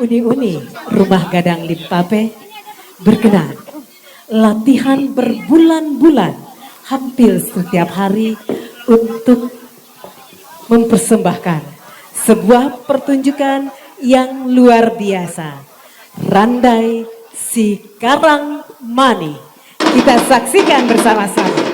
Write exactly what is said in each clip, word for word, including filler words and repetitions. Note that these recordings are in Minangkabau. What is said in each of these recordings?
Uni-uni Rumah Gadang Limpape berkenan latihan berbulan-bulan, hampir setiap hari, untuk mempersembahkan sebuah pertunjukan yang luar biasa, Randai Si Karang Manih. Kita saksikan bersama-sama.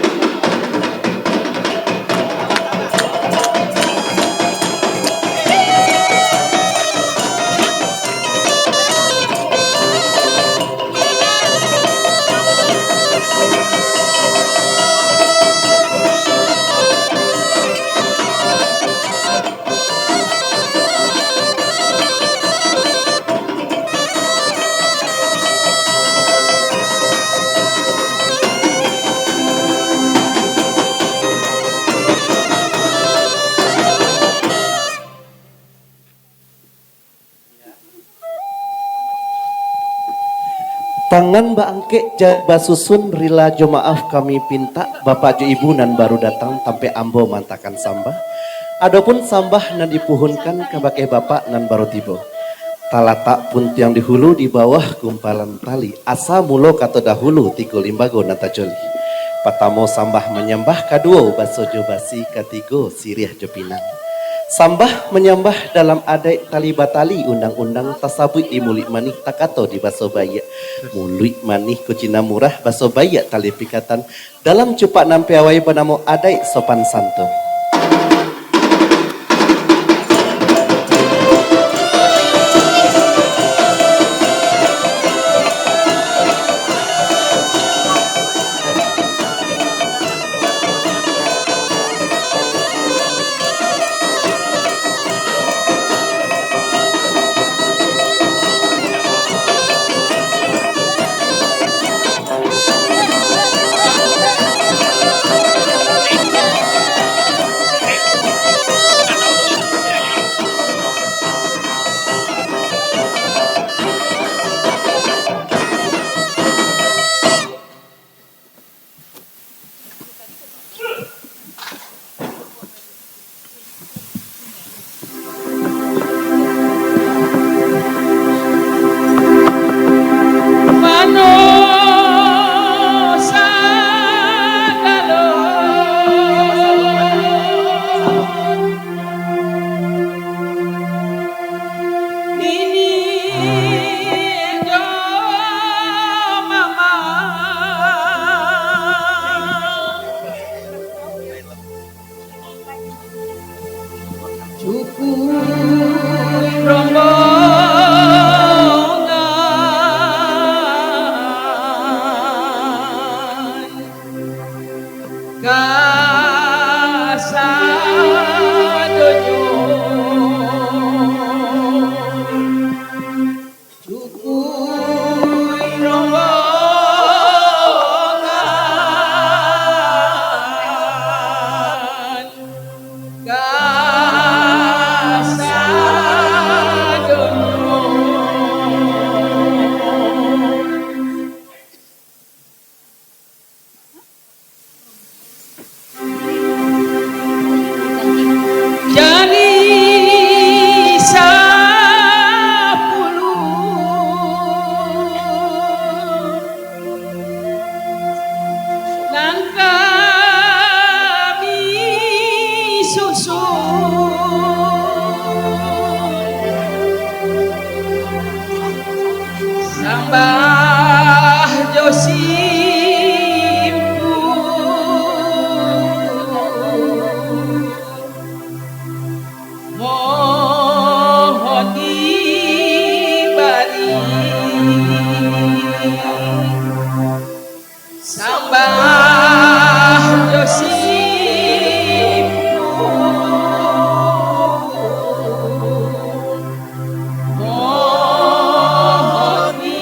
Tangan baangkek jari basusun, rila jo maaf kami pintak, Bapak jo Ibu nan baru datang, tampek ambo maantakan sambah. Adopun sambah nan dipuhunkan kabake Bapak nan baru tibo. Talatak puntiang di hulu, di bawah gumpalan tali, asa mulo kato dahulu tigo limbago nan tajoli. Patamo sambah manyambah, kaduo baso jo basi, katigo siriah jo pinang. Sambah manyambah dalam adaik tali batali undang-undang, tasabuik di muluik manih takato di baso baiak. Muluik manih ko cina murah, baso baiak tali pikatan, dalam cupak nan piawai banamo adaik sopan santun. Mano sagalo nini jo mama. Cukuik rombongan ka sadonyo. Cukuik rombongan ka sadonyo. Jadi sapuluah nan kami susun. Sambah jo simpul, mohon dibari. Sambah jo simpul, mohon dibari.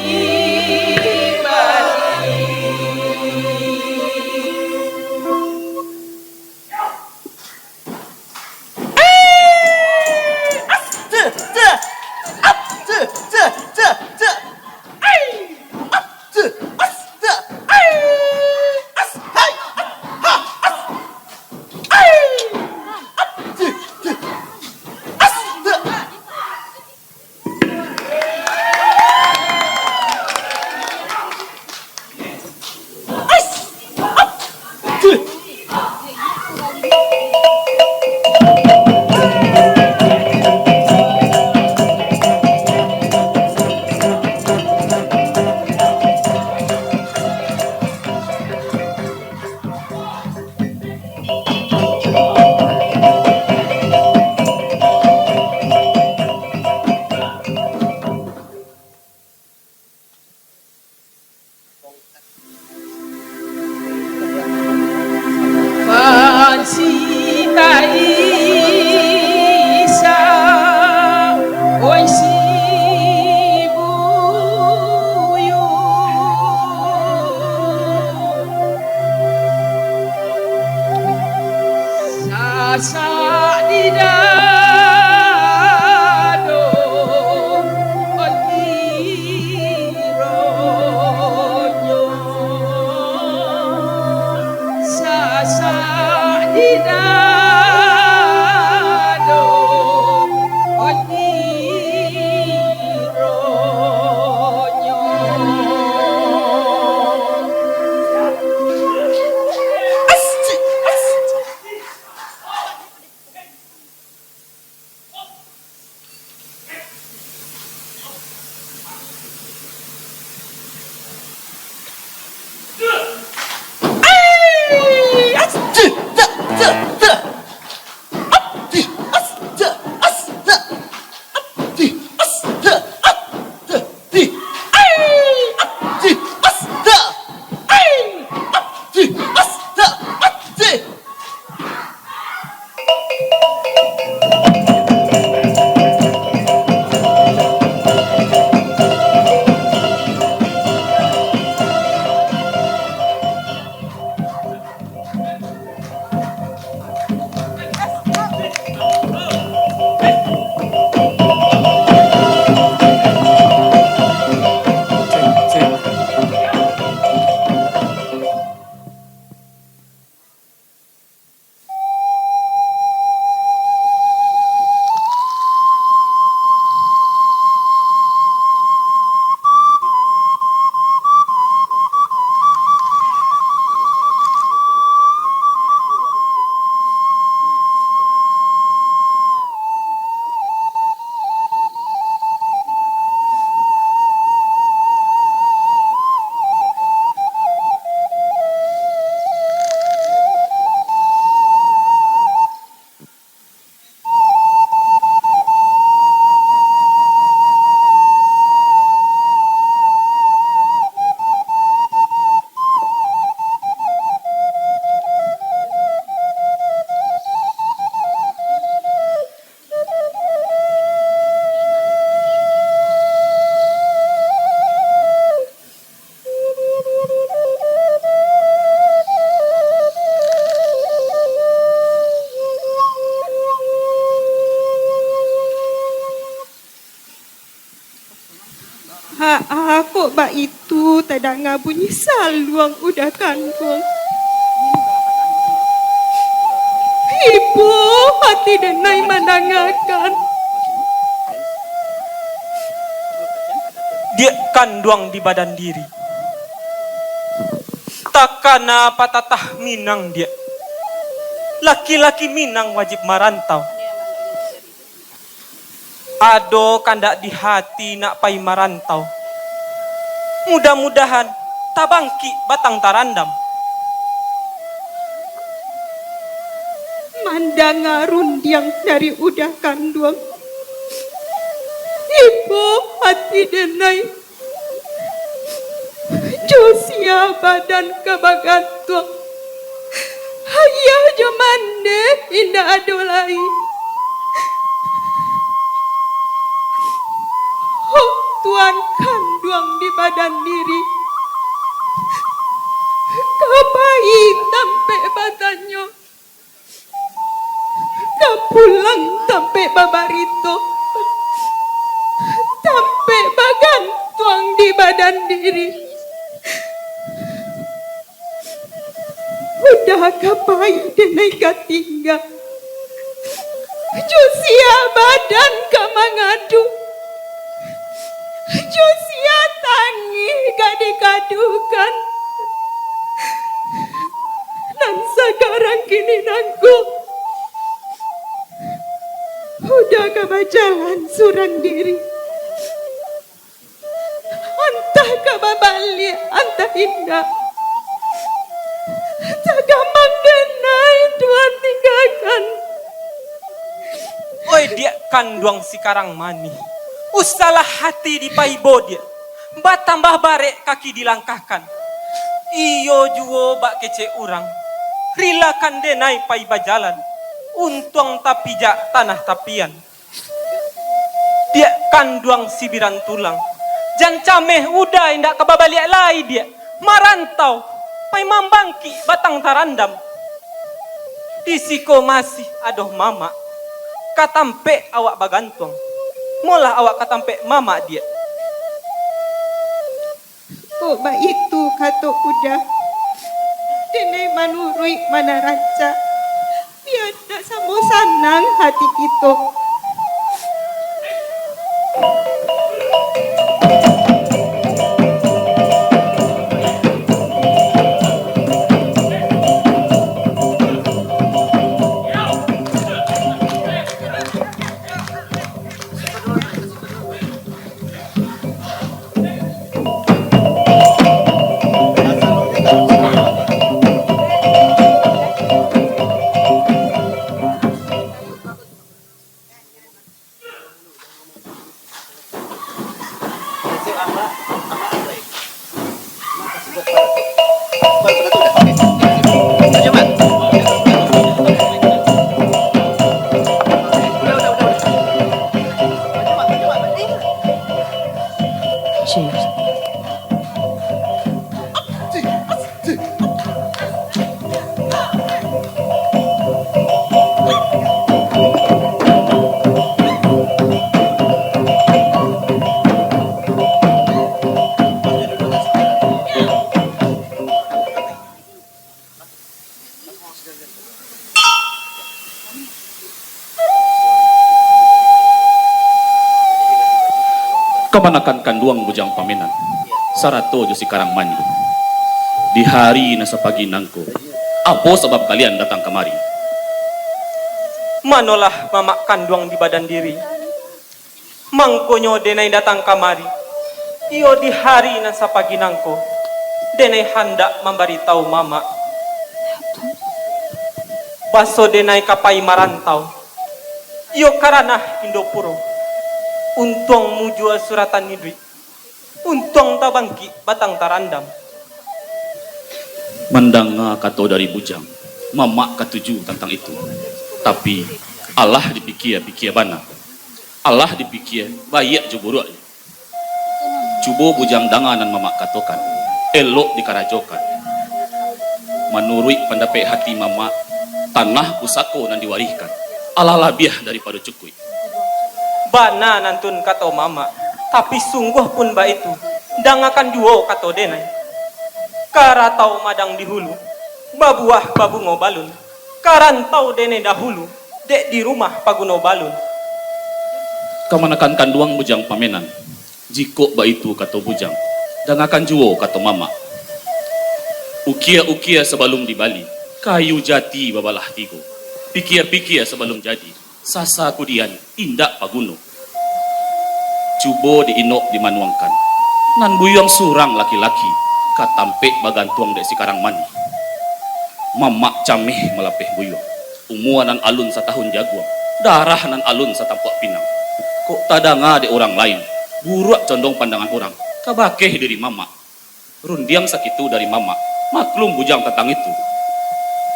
Ha, ha, kok baitu tadanga bunyi saluang Uda Kanduang. Ibo ati denai mandangakan. Diak Kanduang di badan diri. Takana patatah Minang, Diak. Laki-laki Minang wajib marantau. Ado kandak di hati nak pai marantau. Mudah-mudahan tabangkik batang tarandam. Mandanga rundiang dari Uda Kanduang, ibo ati denai. Jo sia badan ka bagantuang? Ayah jo mande indak ado lai. Ho, tuan kanduang di badan diri, ka pai tampek batanyo. Ka pulang tampek babarito, tampek bagantuang di badan diri. Uda ka pai denai ka tingga. Jo sia badan ka mangadu. Jo sia tangih ka dikadukan. Nan sakarang kini nangko, Uda ka bajalan surang diri. Antah ka babaliak, antah indak. Tagamang denai Tuan tinggakan. Oi, diak kanduang si Karang Manih, usahlah hati dipaibo, diak. Batambah barek kaki dilangkahkan. Iyo juo bak kecek urang, rilakan denai pai bajalan, untuang tapijak tanah tapian. Diak kanduang si Birantulang, jan cameh, Uda indak ka babaliak lai, diak. Marantau, pai mambangkik batang tarandam. Di siko masih ado mamak, ka tampek awak bagantuang. Molah awak ka tampek mamak, diak. Kok baitu kato Uda, denai manuruik manarancak, bia ndak samo sanang hati kito. Kamanakan kanduang Bujang Pamenan, sarato jo si Karang Manih, di hari nan sapagi nangko, apo sabab kalian datang kamari? Manolah mamak kanduang di badan diri. Mangkonyo denai datang kamari, iyo di hari nan sapagi nangko, denai handak mambaritahu mamak, baso denai ka pai marantau, iyo ka ranah Indopuro, untuang mujua suratan iduik, untuang tabangkik batang tarandam. Mandanga kato dari Bujang, mamak katuju tantang itu. Tapi, alah dipikia-pikia bana. Alah dipikia, baiak jo buruaknyo. Cubo Bujang danga nan mamak katokan, elok dikarajokan. Manuruik pandapek hati mamak, tanah pusako nan diwarihkan, alah labiah daripado cukuik. Bana nantun kato mamak, Tapi sungguah pun baitu, dangakan juo kato denai. Karatau madang di hulu, babuah babungo balun. Karantau denai dahulu, dek di rumah paguno balun. Kamanakan kanduang bujang pamenan. Jikok baitu kato bujang, dangakan juo kato mamak. Ukia-ukia sabalum dibali, kayu jati babalah tigo. Pikia-pikia sabalum jadi, sasa kudian indak paguno. Cubo di-inok dimanuangkan, nan buyuang surang laki-laki, ka tampek bagantuang dek si karang manih. Mamak cameh malapeh buyuang. Umua nan alun satahun jaguang, darah nan alun satampuak pinang. Kok tadanga dek urang lain, buruak condong pandangan urang, kabakeh diri mamak. Rundiang sakitu dari mamak, maklum bujang tantang itu.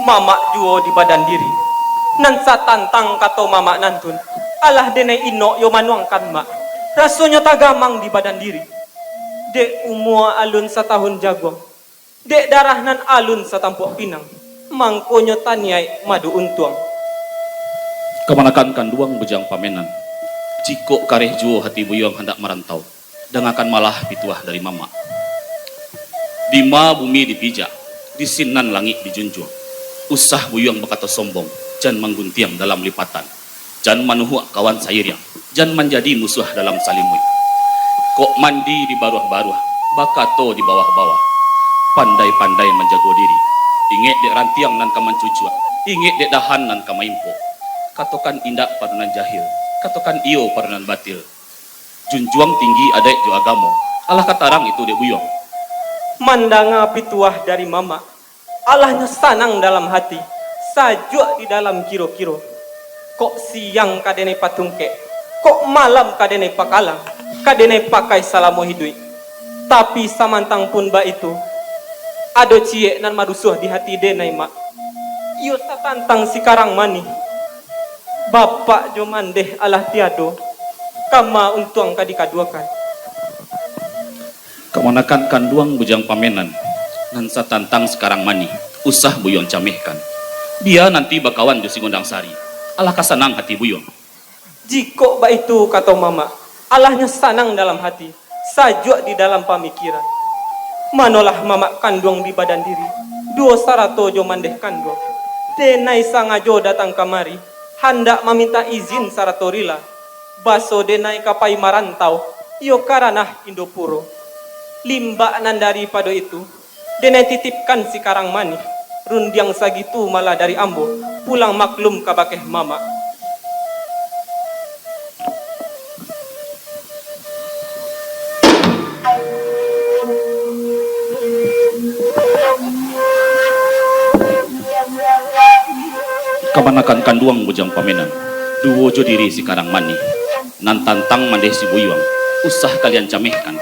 Mamak juo di badan diri, nan satantang kato mamak nantun, alah denai inok yo manuangkan mak. Rasonyo tagamang di badan diri. Dek umua alun satahun jaguang, dek darah nan alun satampuak pinang, mangkonyo taniaik madu untuang. Kamanakan kanduang bujang pamenan. Jikok kareh juo hati buyuang handak marantau, dangakan malah pituah dari mamak. Dima bumi dipijak, di sinan langik dijunjuang. Usah buyuang bakato sombong, jan mangguntiang dalam lipatan. Jan manuhuak kawan sairiang, jan manjadi musuah dalam salimuik. Kok mandi di baruah-baruah, bakato di bawah-bawah. Pandai-pandai manjago diri. Ingek dek rantiang nan ka mancucuak, ingek dek dahan nan ka maimpok. Katokan indak pado nan jahil, katokan iyo pado nan batil. Junjuang tinggi adaik jo agamo, alah ka tarang itu dek buyuang. Mandanga pituah dari mamak, alahnyo sanang dalam hati, sajuak di dalam kiro-kiro. Kok siang ka denai patungkek, kok malam ka denai pakalang, ka denai pakai salamo hiduik. Tapi samantang pun baitu, ado ciek nan marusuah di hati denai, Mak. Iyo satantang si karang manih. Bapak jo mandeh alah tiado, kama untuang ka dikaduakan. Kamanakan kanduang bujang pamenan, nan satantang si karang manih, usah buyuang camehkan. Bia nanti bakawan jo si gondang sari, alah ka sanang hati buyuang. Jikok baitu kato mamak, alahnyo sanang dalam hati, sajuak di dalam pamikiran. Manolah mamak kanduang di badan diri, duo sarato jo mandeh kanduang. Denai sangajo datang kamari, handak mamintak izin sarato rila. Baso denai ka pai marantau, iyo ka ranah Indopuro. Limbak nan daripado itu, denai titipkan si karang manih, rundiang sagitu malah dari ambo, pulang maklum kabakeh mamak. Kamanakan kanduang bujang pamenan, duo jo diri si karang manih. Nan tantang mandeh si buyuang, usah kalian camehkan.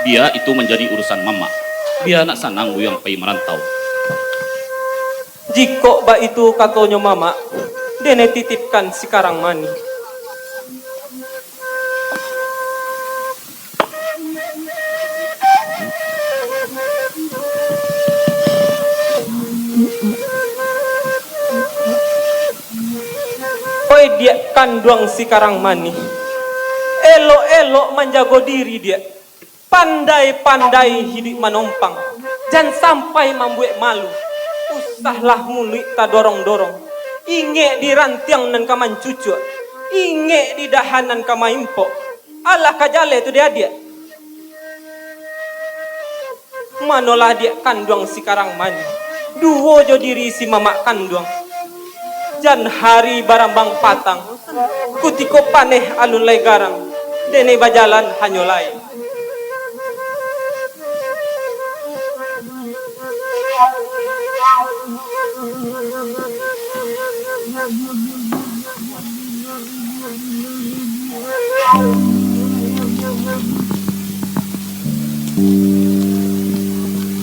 Bia itu manjadi urusan mamak. Bia nak sanang buyuang pai marantau. Jikok baitu katonyo mamak, denai titipkan si karang manih. Oi, diak kanduang si karang manih, elok-elok manjago diri, diak. Pandai-pandai hiduik manompang, jan sampai mambuek malu. Usahlah muluik tadorong-dorong. Ingek di rantiang nan ka mancucuak, ingek di dahan nan ka maimpok. Alah ka jaleh tu di adiak. Manolah adiak kanduang si karang manih, duo jo diri si mamak kanduang. Jan hari barambang patang, kutiko paneh alun lai garang, denai bajalan hanyo lai.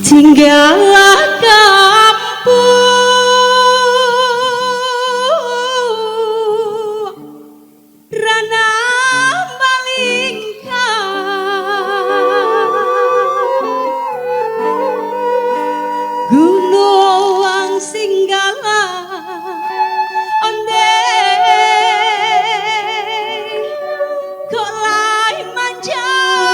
Tinggalah kampung ranah balingkang, gunuang singgala ondeh, kok lai manjadi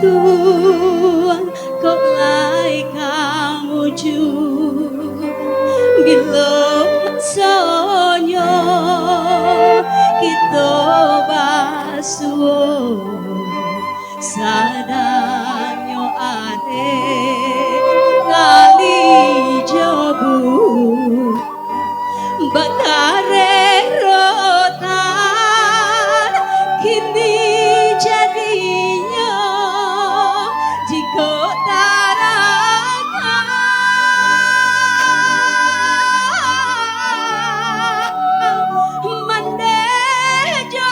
Tuan, kok lai ka mujua, bilo masonyo kito basuo, sadangnyo arek ngali jo bu- Bakareh rotan, kini jadinyo jiko tarang. Mandeh jo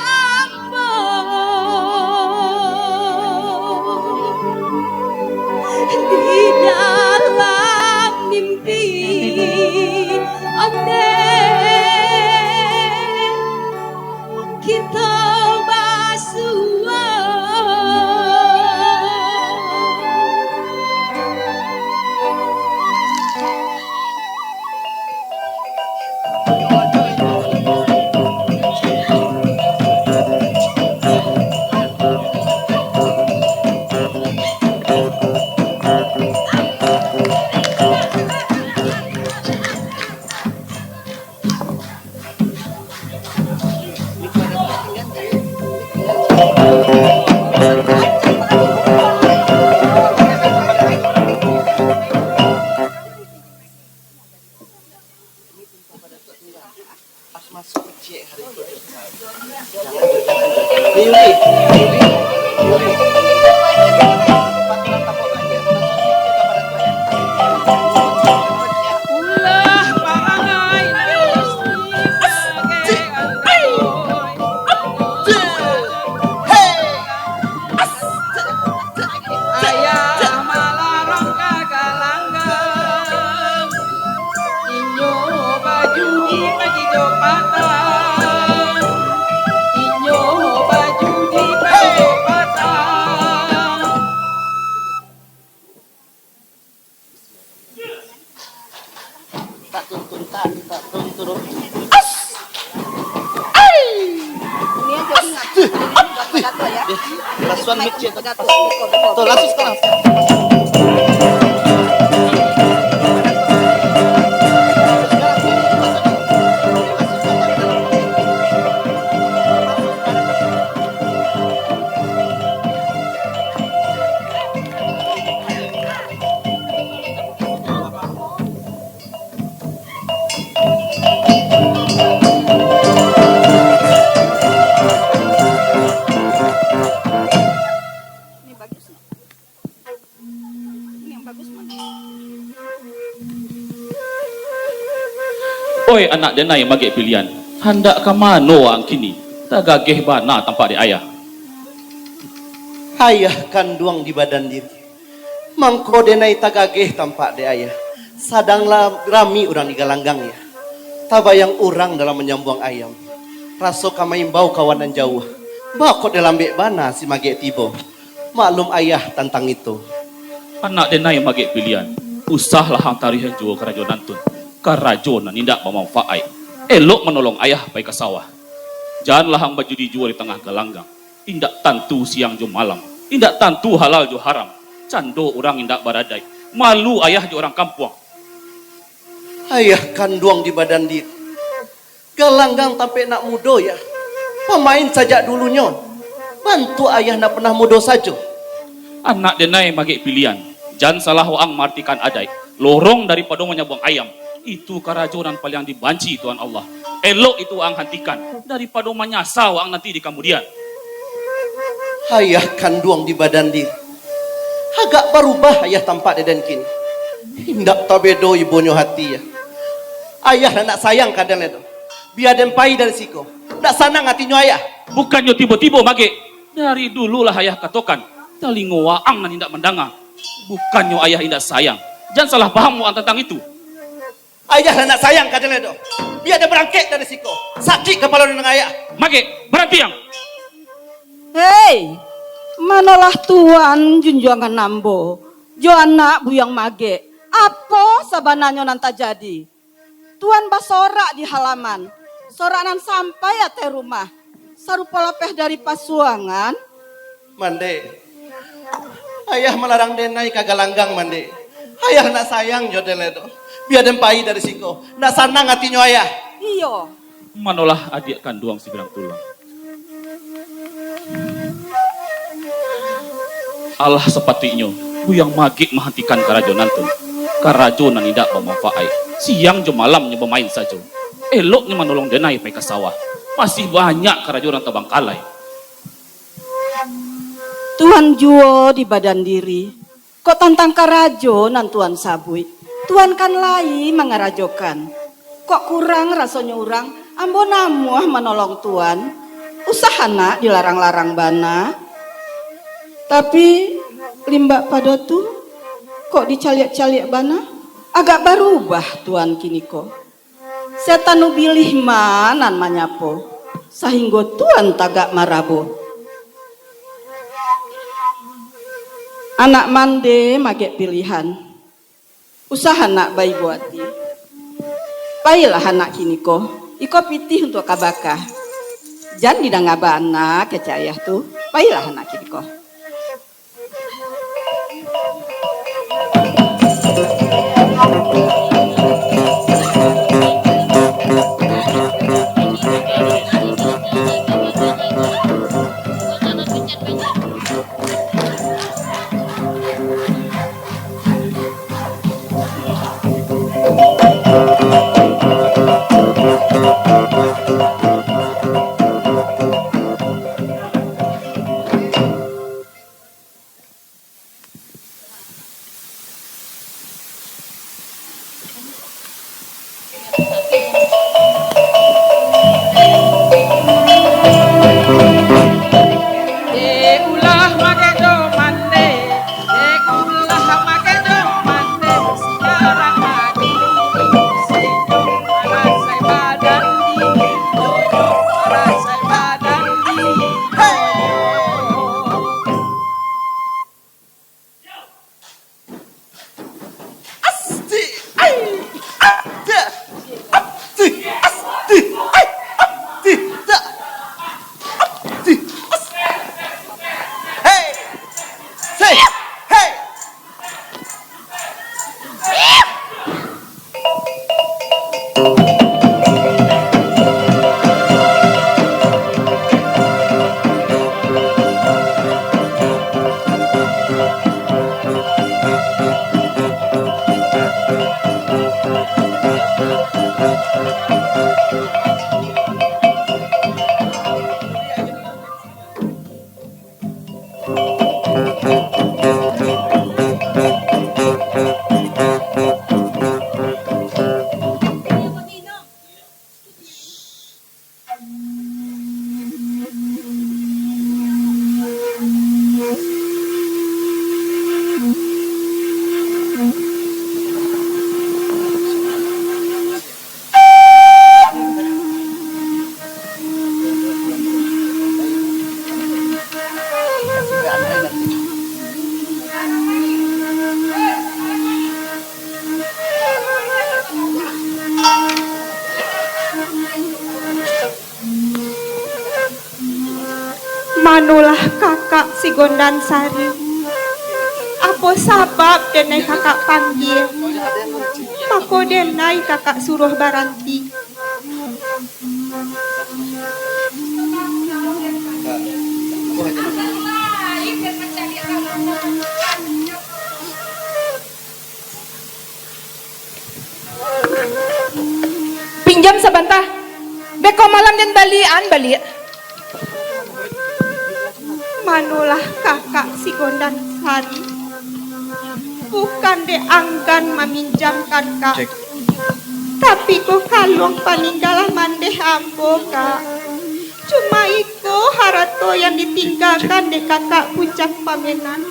Di dalam mimpi, ondeh kito basuo. Ayah malarang ka galanggang, inyo bajudi magijo patang, inyo bajudi magijo patang. Tak tuntun, tak, tak tuntun. As! Ai! Ini aja ingat. Gato-gato ya. Pasuan micik. Gato-gato. Tuh, langsung sekarang. Ini bagus. Ini yang bagus mana? Oi, anak denai Magek Pilian, handak ka mano waang kini? Tagageh bana tampak dek ayah. Ayah kanduang di badan diri. Mangko denai tagageh tampak dek ayah. Sadang la-, rami urang di galanggang, yah. Tabayang urang dalam manyambuang ayam. Raso ka maimbau kawan nan jauah. Baa kok dek lambek bana si Magek tibo. Maklum ayah tantang itu. Anak denai Magek Pilian, usahlah ang tarihan juo karajo nantun. Karajo nan indak bamanfaat. Elok manolong ayah pai ka sawah. Janlah ang bajudi juo di tangah galanggang. Indak tantu siang jo malam, indak tantu halal jo haram. Cando urang indak baradaik, malu ayah jo urang kampuang. Ayah kanduang di badan diri. Galanggang tampek nak mudo, yah. Pamain sajak dulunyo. Bantuak ayah nak pernah mudo sajo. Anak denai Magek Pilian, jan salah waang maartikan adaik. Lorong daripado manyambuang ayam, itu karajo nan paliang dibanci Tuhan Allah. Elok itu waang hantikan, daripado manyasa waang nanti di kamudian. Ayah kanduang di badan diri. Agak barubah ayah tampak dek den kini. Indak tabedo ibonyo hati, yah. Ayah lah nak sayang ka den lai tu. Bia den pai dari siko. Ndak sanang atinyo ayah. Bukannyo tibo-tibo, Magek. Dari dulu lah ayah katokan, talingo waang nan indak mandanga. Bukannyo ayah indak sayang. Jan salah paham waang tantang itu. Ayah lah nak sayang ka den lai tu. Bia den barangkek dari siko. Sakik kapalo den danga ayah. Magek, baranti ang! Hei! Manolah Tuan junjuangan ambo, jo anak Buyuang Magek? Apo sabananyo nan tajadi? Tuan basorak di halaman, sorak nan sampai ateh rumah, sarupo lapeh dari pasuangan. Mandeh, Ayah malarang denai ka galanggang mandi. Ayah ndak sayang jo denai doh. Bia den pai dari siko. Ndak sanang atinyo ayah. Iyo. Manolah adiak kanduang sibilang tulang. Alah sapatuiknyo, Buyuang Magek mahantikan karajo nan tu. Karajo nan indak bamanfaat. Siang jo malam nyo bamain sajo. Eloknyo manolong denai pai ka sawah. Masih banyak karajo nan tabangkalai. Tuan juo di badan diri. Kok tantang karajo nan Tuan sabuik, Tuan kan lai mangarajokan. Kok kurang rasonyo urang, ambo namuah manolong Tuan. Usah anak dilarang-larang bana. Tapi, limbak pado tu, kok dicaliak-caliak bana, agak barubah Tuan kiniko. Setan Ubilih ma nan manyapo, sahinggo Tuan tagak marabo. Anak mande magek pilihan. Usah anak baibo ati. Pailah anak kiniko, iko pitih untuak ka baka. Jan didanga bana kecek ayah tu, pailah anak kiniko. Asti, ai, ada, asti, asti, ai, asti, da, asti, asti. Hei, sei, hei. Manolah kakak si Gondan Sari. Apo sabab denai kakak panggia? Mako denai kakak suruah baranti. Pinjam sabanta. Beko malam den baliakan baliak. Manolah kakak si Gondan Sari. Bukan dek anggan maminjamkan, Kak. Cek. Tapi ko kaluang paninggalan mandeh ambo, Kak. Cuma iko harato yang ditinggakan dek kakak bujang pamenan.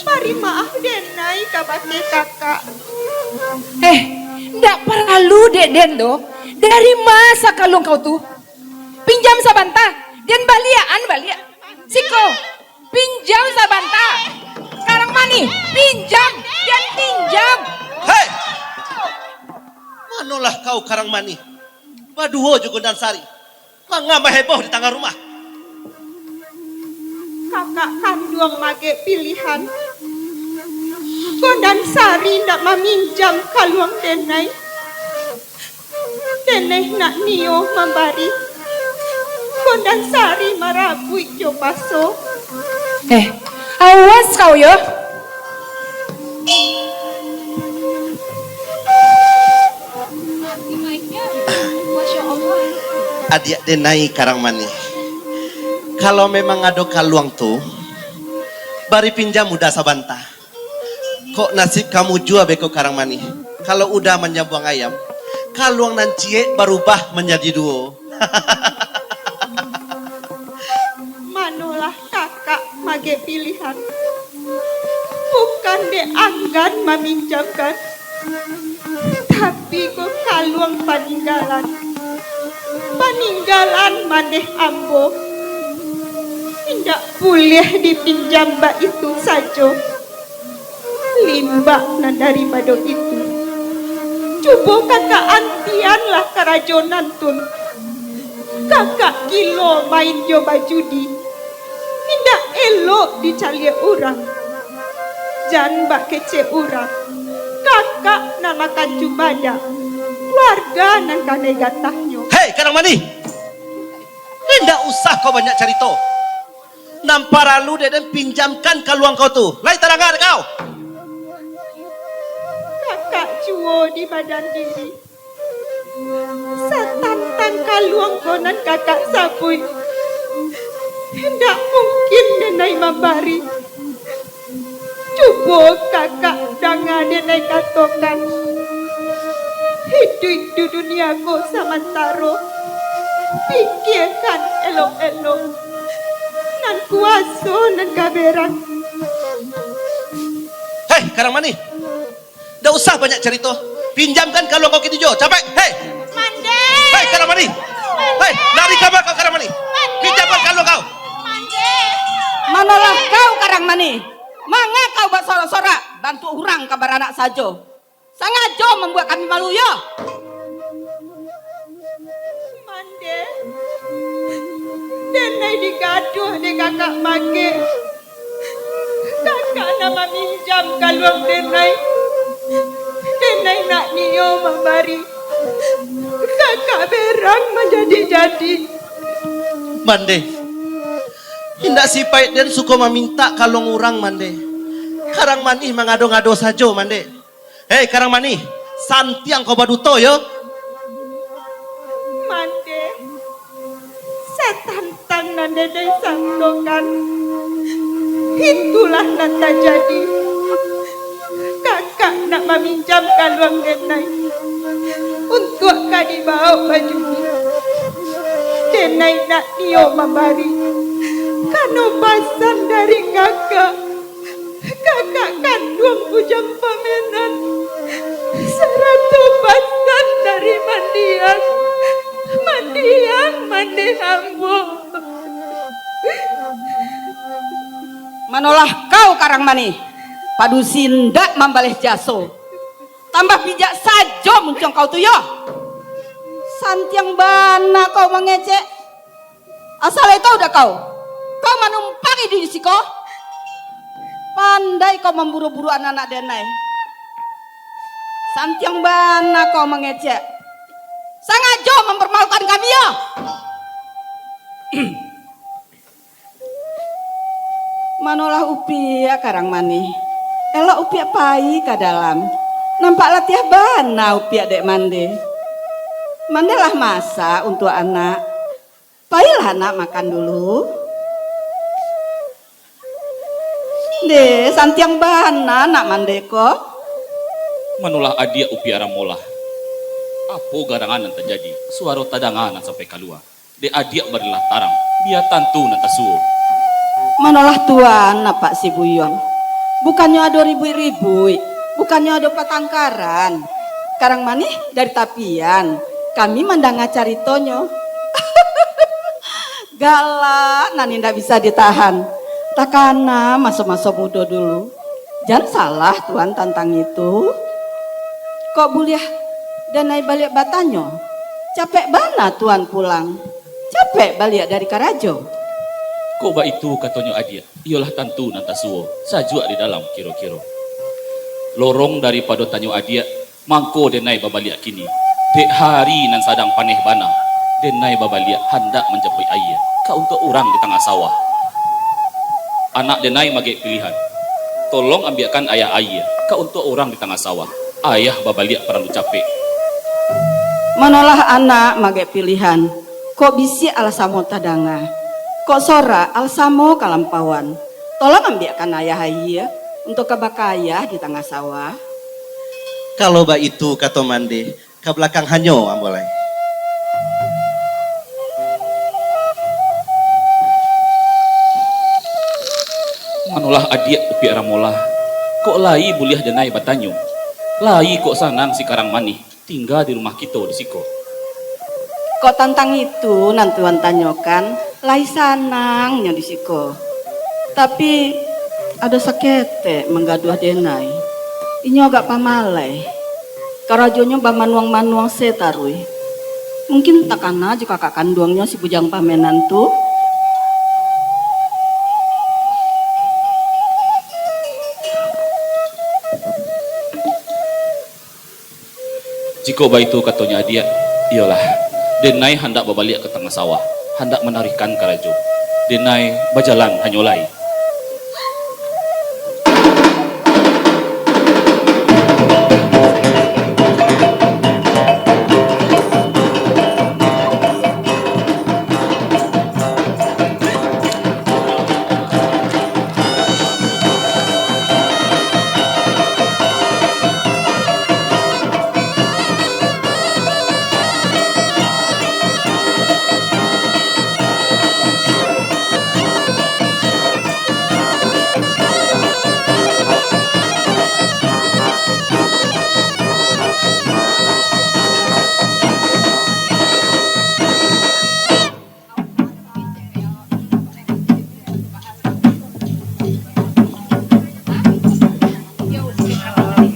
Bari maaf denai kabake kakak. Eh, ndak paralu dek den doh. Dari ma sakaluang kau tu? Pinjam sabanta, den baliakan baliak. Siko, pinjam sabanta. Karang Manih, pinjam, den pinjam. Hei! Manolah kau, Karang Manih? Baduo jo Gondan Sari. Manga baheboh di tangah rumah? Kakak kanduang magek pilihan. Gondang Sari ndak maminjam kaluang denai. Denai nak nio mambari. Gondang Sari marabuik jo paso. Eh, awas kau yo. Adiak denai Karang Manih, kalau memang ado kaluang tu, bari pinjam Uda sabanta. Kok nasib kamu jua beko Karang Manih? Kalau Uda manyabuang ayam, kaluang nan ciek barubah manjadi duo. Manolah kakak magek pilihan. Bukan dek anggan maminjamkan, tapi ko kaluang paninggalan. Paninggalan mandeh ambo. Indak buliah dipinjam baitu sajo. Limbak nan daripado itu, cubo kakak antianlah karajo nantun. Kakak gilo main jo bajudi, indak elok dicaliak urang. Jan bak kecek urang, kakak nan makan cubadak, kaluarga nan kanai gatahnyo. Hei, Karang Manih! Indak usah kau banyak carito. Nan paralu dek den pinjamkan kaluang kau tu. Lai tadanga dek kau? Kakak juo di badan diri. Satantang kaluang ko nan kakak sabuik, indak mungkin denai mambari. Cubo kakak danga denai katokan. Hiduik di dunia ko samantaro, pikiakan elok-elok. Nan kuaso nan ka berang. Hei, Karang Manih! Ndak usah banyak carito. Pinjamkan kaluang kau kini juo. Capek! Hei! Mandeh! Hei, Karang Manih! Hei, lari kama kau, Karang Manih? Mandeh! Pinjamkan kaluang kau! Mandeh! Manolah kau, Karang Manih! Manga kau basorak-sorak, bantuak urang ka baranak sajo. Sangajo mambuek kami malu, yo? Mandeh, denai digaduah dek kakak magek. Kakak nan maminjam kaluang denai. Denai nak nio mambari. Kakak berang manjadi-jadi. Mandeh, indak sipaik den suko mamintak kaluang urang, Mandeh. Karang Manih mangado-ngado sajo, Mandeh. Hei, Karang Manih, santiang kau baduto, yo. Mandeh, satantang nan denai sangkokan, itulah nan tajadi. Kakak nak maminjam kaluang denai untuak ka dibaok bajudi. Denai nak nio mambari, kano pasan dari kakak. Kakak kanduang Bujang Pamenan, sarato pasan dari Mandiang. Mandiang, Mandeh ambo. Manolah kau, Karang Manih, padusi indak mambaleh jaso. Tambah bijak sajo muncuang kau tu, yo. Santiang bana kau mangecek. Asa lai tahu dak kau? Kau manumpangi di siko? Pandai kau mamburu-buru anak-anak denai. Santiang bana kau mangecek. Sangajo mamparmalukan kami, yo? Manolah upiak, Karang Manih. Elok upiak pai ka dalam. Nampak latiah bana upiak dek Mandeh. Mandeh lah masak untuak anak. Pailah anak makan dulu. Deh, santiang bana anak Mandeh ko. Manolah adiak upiak Ramolah. Apo garangan nan tajadi? Suaro tadanga nan sampai kalua. Dek adiak barilah tarang, bia tantu nan tasuo. Manolah tuan, Apak Sibuyuang. Bukannyo ado ribuik-ribuik, bukannyo ado patangkaran. Karang Manih dari tapian, kami mandanga caritonyo. Galak nan indak bisa ditahan. Takana maso-maso mudo dulu. Jan salah tuan tantang itu. Kok buliah denai baliak batanyo, capek bana tuan pulang. Capek baliak dari karajo. Kok baitu katonyo adiak, iyolah tantu nan tasuo, sajuak di dalam kiro-kiro. Lorong daripado tanyo adiak, mangko denai babaliak kini. Dek hari nan sadang paneh bana, denai babaliak handak manjapuik aia ka untuak urang di tangah sawah. Anak denai magek pilihan. Tolong ambiakkan ayah aia ka untuak urang di tangah sawah. Ayah babaliak paralu capek. Manolah anak magek pilihan, kok bisiak alah samo tadanga, kok sorak alah samo kalampauan. Tolong ambiakkan ayah aia untuak ka bakayah di tangah sawah. Kalau baitu kato mandeh, ka balakang hanyo ambo lai. Manolah adiak Upiak Ramolah, kok lai buliah denai batanyo, lai kok sanang sikarang manih tingga di rumah kito di siko. Kok tantang itu nan Tuan tanyokan, lai sanang nyo di siko. Tapi, ado saketek manggaduah denai. Inyo agak pamaleh. Karajonyo bamanuang-manuang se taruih. Mungkin takana jo kakak kanduangnyo si Bujang Pamenan tu. Jikok baitu katonyo adiak, iyolah, denai handak babaliak ka tangah sawah, handak manarihkan karajo. Denai bajalan hanyo lai.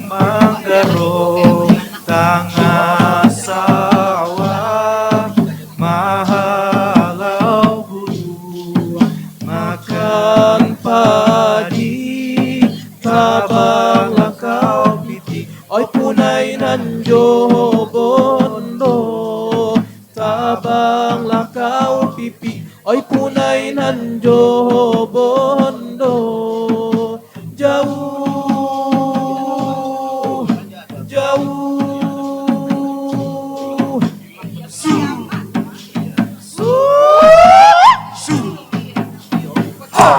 Manggaro tangah sawah, mahalau gulu makan padi, tabang lakau piti, oi punai nan jo bondo. Tabang lakau pipik, oi punai nan jo bondo. Jauah, jauah. Su, su, su. Ha.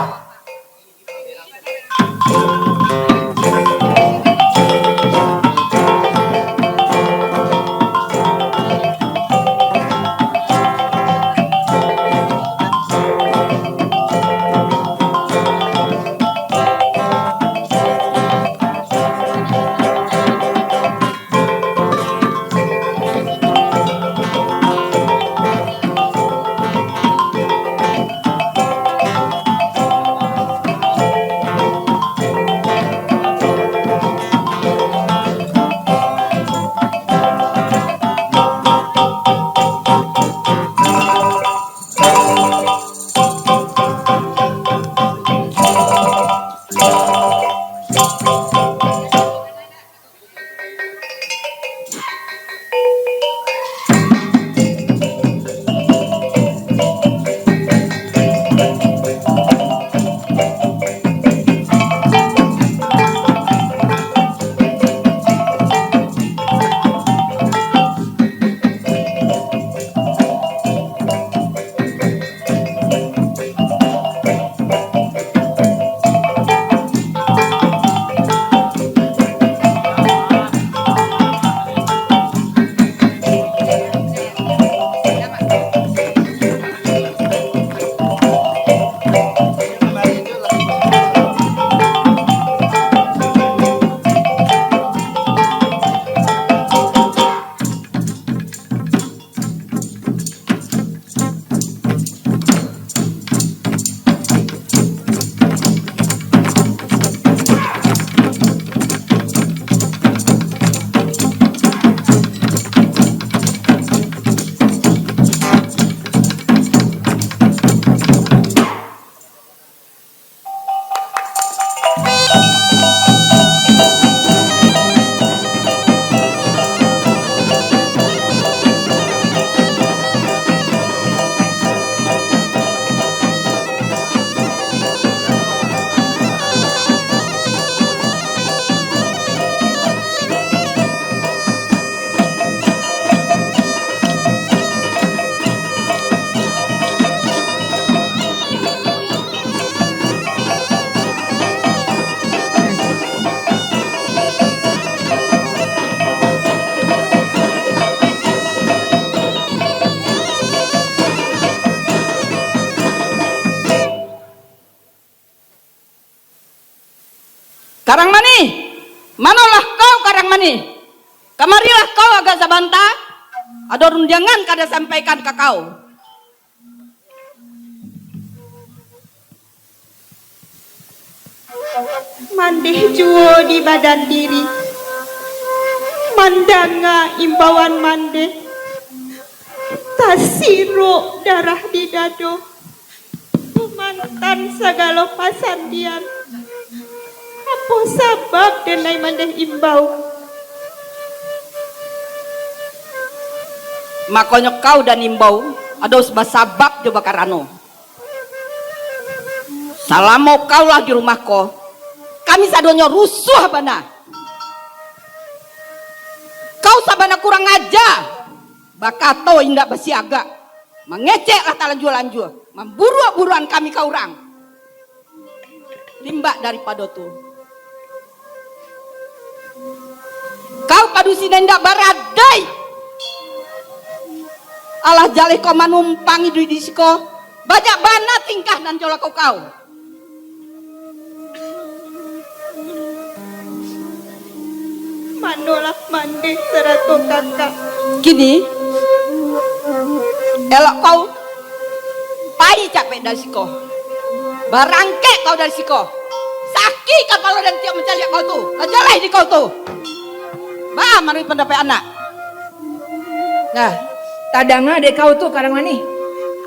Karang Manih, manolah kau, Karang Manih? Kamarilah kau agak sabanta, ado rundiangan ka disampaikan ka kau. Mandeh juo di badan diri, mandanga imbauan mandeh, tasirok darah di dado, mantan sagalo pasandian. Apo sabab den lai mandeh imbau? Makonyo kau dan imbau ado basabab jo bakarano. Salamo kau lah di rumah ko, kami sadonyo rusuah bana. Kau sabana kurang aja, bakato indak basiagak, mangecek lah talanjua-lanjua, mamburuak-buruakan kami ka urang. Limbak daripado tu, kau padusi nan indak baradai. Alah jaleh kau manumpang iduik di siko, banyak bana tingkah nan jo lako kau. Manolah mandeh sarato kakak. Kini, elok kau pai capek dari siko. Barangkek kau dari siko. Sakik kapalo dan tiok mancaliak kau tu. Ajaleh di kau tu. Ba, manuruik pandapek anak. Nah, tadanga dek kau tu, Karang Manih.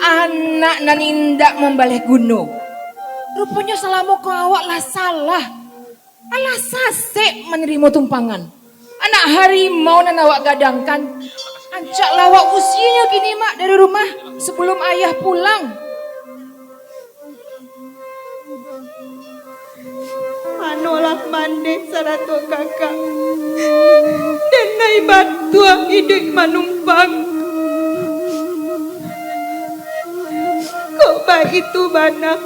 Anak nan indak mambaleh guno. Ruponyo salamo ko awak lah salah. Alah sasek manarimo tumpangan. Anak harimau nan awak gadangkan. Ancak lah awak usianyo kini, Mak, dari rumah sabalun ayah pulang. Manolah mandeh sarato kakak. Den lai batuah iduik manumpang. Kok baitu bana?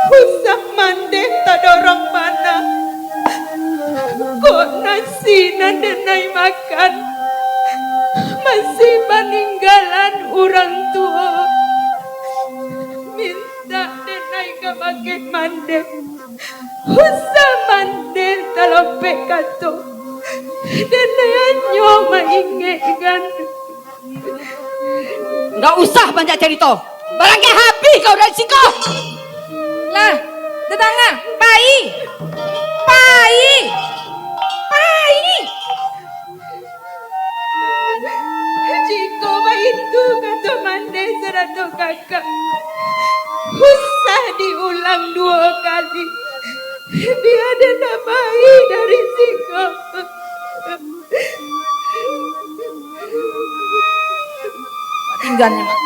Usah mandeh tadorong bana. Kok nasi nan den lai makan masih paninggalan urang tuo? Mintak den lai ka bakeh mandeh. Usah mandeh talompek kato. Den lai hanyo maingekkan. Ndak usah banyak carito. Barangkek habih kau dari siko. Lah, dadanga, pai. Pai. Pai. Jikok baitu kato mandeh sarato kakak, usah diulang duo kali. Bia den pai dari siko. Tingganyo, Mak.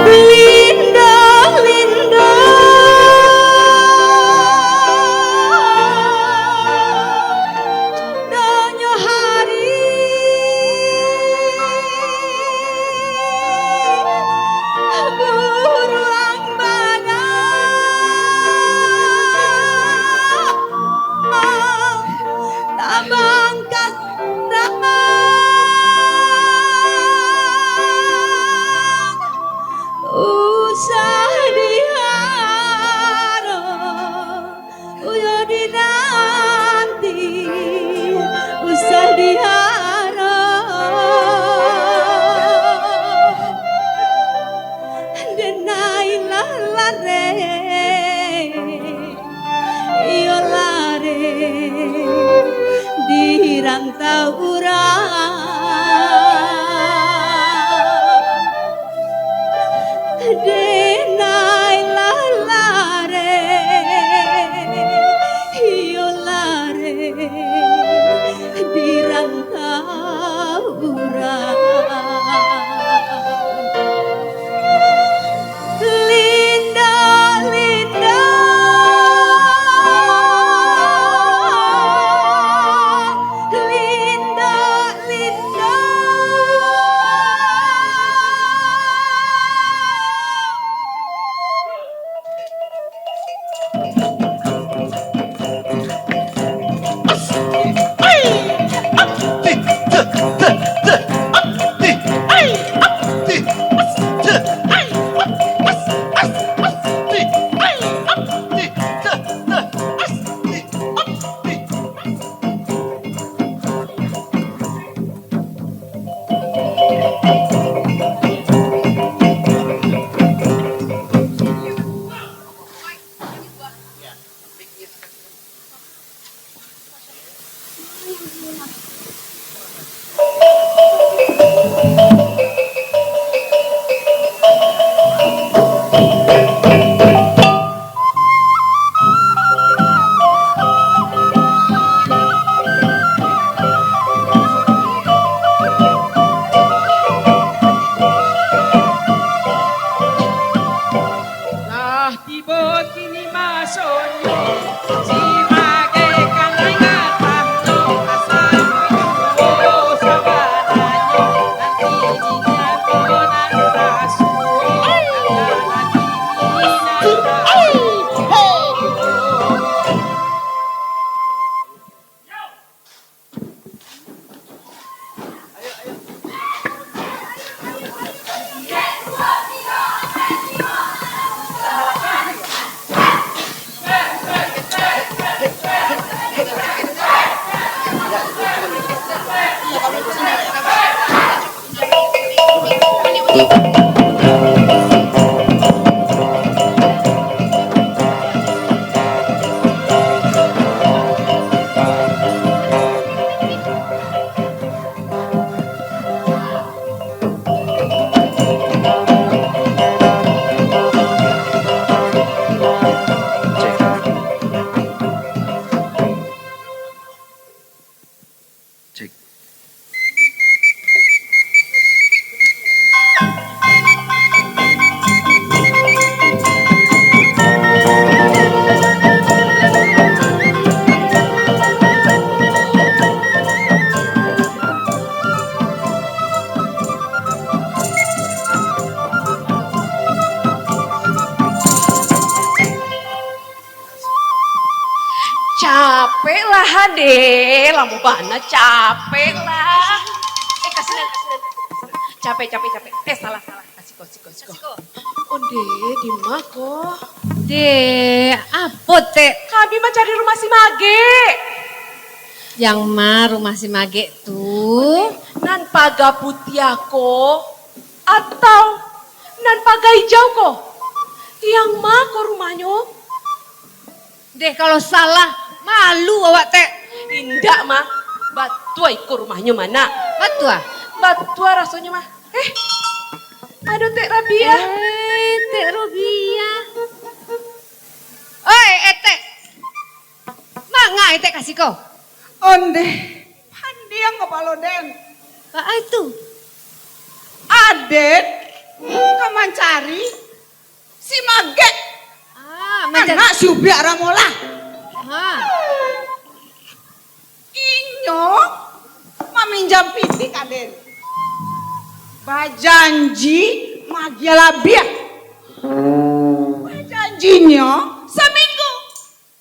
Linda, Linda, donyo hari buruang bana. Tabang ka sandang, usah diharap, uyo dinanti, usah diharap. Denai lah lareh, iyo lareh di rantau urang. Denai lah lareh, iyo lareh di rantau urang. Linda, Linda, Linda. Lah tibo kini masonyo, si Magek ka mangatanyo, asa juo sabananyo, nanti di jam nan rasuo, asa lagi nan rasuo. Cek. Capek lah, Ade. Lamo bana, capek lah. Eh, kasinan, kasinan, kasinan. Capek, capek, capek. Eh, salah, salah. Kasiko, siko, siko. Kasiko. Onde, di ma ko? De, apo, Tek? Kami mancari rumah si Magek. Yang ma rumah si Magek tu? Nan paga putiah ko? Atau nan paga ijau ko? Yang ma ko rumahnyo? Deh, kalau salah, malu awak, Tek. Indak, mah. Batua iko rumahnyo, mah, nak. Batua? Batua rasonyo, mah. Eh, ado Tek Rabiah. Eh, Tek Rabiah. Oi, Etek. Manga Etek ka siko? Ondeh, pandiang kapalo den. Baa itu? Aden ka mancari si Magek, ah, mancan- anak si Ubiak Ramolah. Ha. Inyo maminjam pitih ka den. Bajanji magiah labiah. Bajanjinyo saminggu.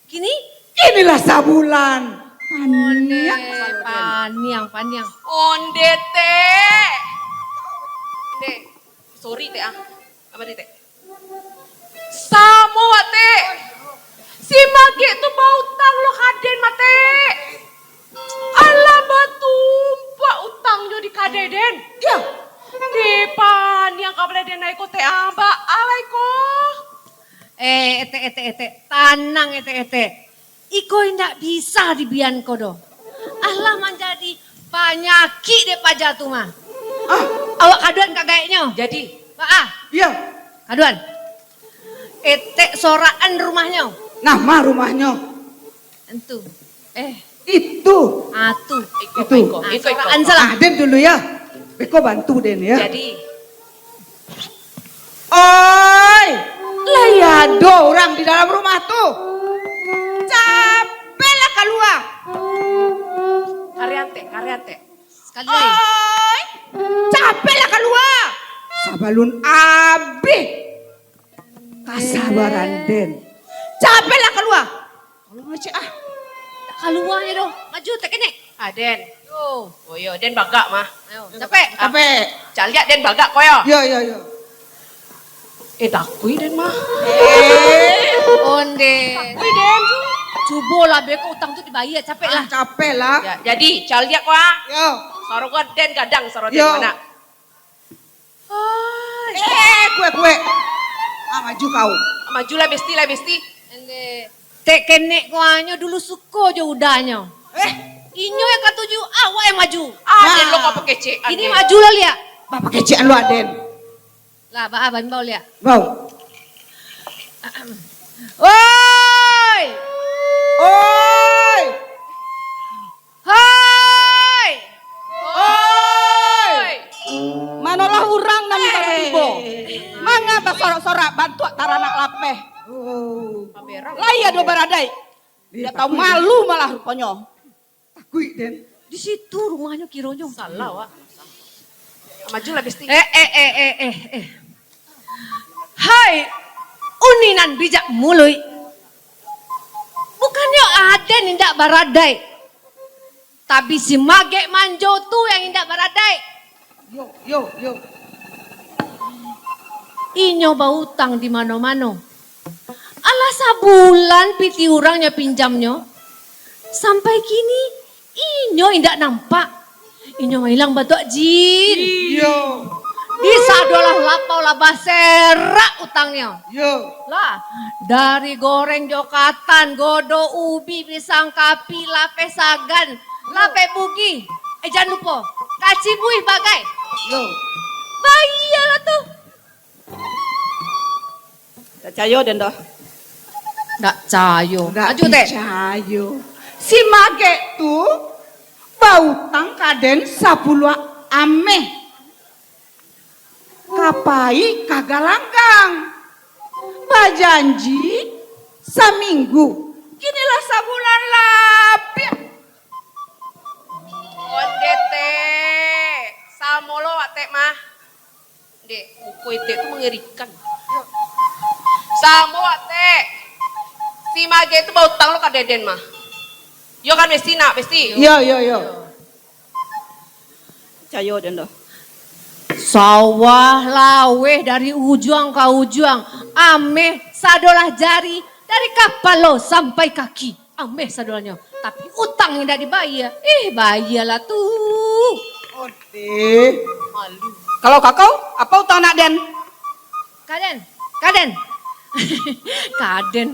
Kini? Kini lah sabulan. Paniang. Onde, kapalo den. Paniang, paniang. Onde, Tek. Dek, sorry, Tek, ah. Apa ni, Tek? Samo, wak, Tek. Si Magek tu bautang lo ka den, mah, Tek. Alah, batumpuak utangnyo di kadai den. Iyo. Deh, paniang kapalo den ai ko, Tek, ah, baa lai ko. Eh, Etek, Etek, Etek. Tanang, Etek, Etek. Iko indak bisa dibian ko doh. Alah manjadi panyakik dek paja tu mah. Ah. Awak kaduan ka gaeknyo. Jadi. Baa. Iyo. Kaduan. Etek sorakan rumahnyo. Nah, ma rumahnyo? Entu. Eh. Itu. Ah, tu. Iko, itu. Iko, ah, iko, iko. Sorakan salah. Ah, den dulu ya. Beko bantu den ya. Jadi. Oi, lai ado urang di dalam rumah tu? Capeklah kalua. Karian, Tek, karian, Tek. Sakali lai. Oi, capeklah kalua. Sabalun abih kasabaran den. Capeklah kalua. Kalau ngecek ah. Tak kaluanyo doh. Maju, Tek, kenek. Ah, den. Yo. Oh, yo, den bagak mah. Ayo, capek. Capek. Caliak den bagak ko yo. Yo, yo, yo. Eh, takuik den mah. Eh. Onde. Takuik den. Cubolah beko utang tu dibayar, capeklah. Ah, capeklah. Ya, jadi, caliak ko ah. Yo. Sarogo den gadang, sarogo den. Yo. Mana? Oi. Eh, kuek, kuek. Ah, maju kau. Majulah, besti lah, besti. Ende. Tek kenek ko anyo dulu suko jo udanyo. Eh, Inyo yang katuju, awak yang maju. Aden lo ka pakecek, Aden. Kini maju lo, Liak. Bapakecekan lo, Aden. Lah, baa, baimbau, Liak. Bau. Oi! Oi! Hoi! Oi! Manolah urang nan baru tibo? Manga basorak-sorak bantuak taranak lapeh? Oh. Lai ado baradaik? Indak tahu malu malah ruponyo. Takuik den. Di situ rumahnyo kironyo. Salah, Wak. Majulah, Besti. Eh, eh, eh, eh, eh, eh. Hai, uni nan bijak muluik. Bukannyo Aden indak baradaik, tapi si Magek Manjo tu yang indak baradaik. Yo, yo, yo. Inyo bautang di mano-mano. Alah sabulan pitih urang nyo pinjamnyo. Sampai kini, inyo indak nampak. Inyo mailang batuak jin. Iyo. Di sadolah lapau lah baserak utangnyo. Iyo. Lah, dari goreng jo katan, godo ubi, pisang kapik, lapeh sagan, lapeh bugih. Eh, jan lupo, kacibuih bagai. Iyo. Bayialah tu. Ndak cayo den doh. Ndak cayo. Ndak Maju, Tek. Picayo. Si Magek tu bautang ka den sapuluah ameh. Ka pai ka Galanggang. Bajanji saminggu. Kini lah sabulan labiah. Onde, Tek. Samo lo, Tek, mah. Dek, muko etek tu mangerikan. Samo wak, Tek. Si Magek tu bautang lo ka den mah. Yo kan, Besti, nak, Besti? Iyo, iyo, iyo. Cayo den doh. Sawah laweh dari ujuang ka ujuang, ameh sadolah jari, dari kapalo sampai kaki. Ameh sadonyo, tapi utang indak dibayia. Ih, bayialah tu. Odeh. Malu. Kalau kakau, apa utang nak den? Kaden, kaden. Kaden.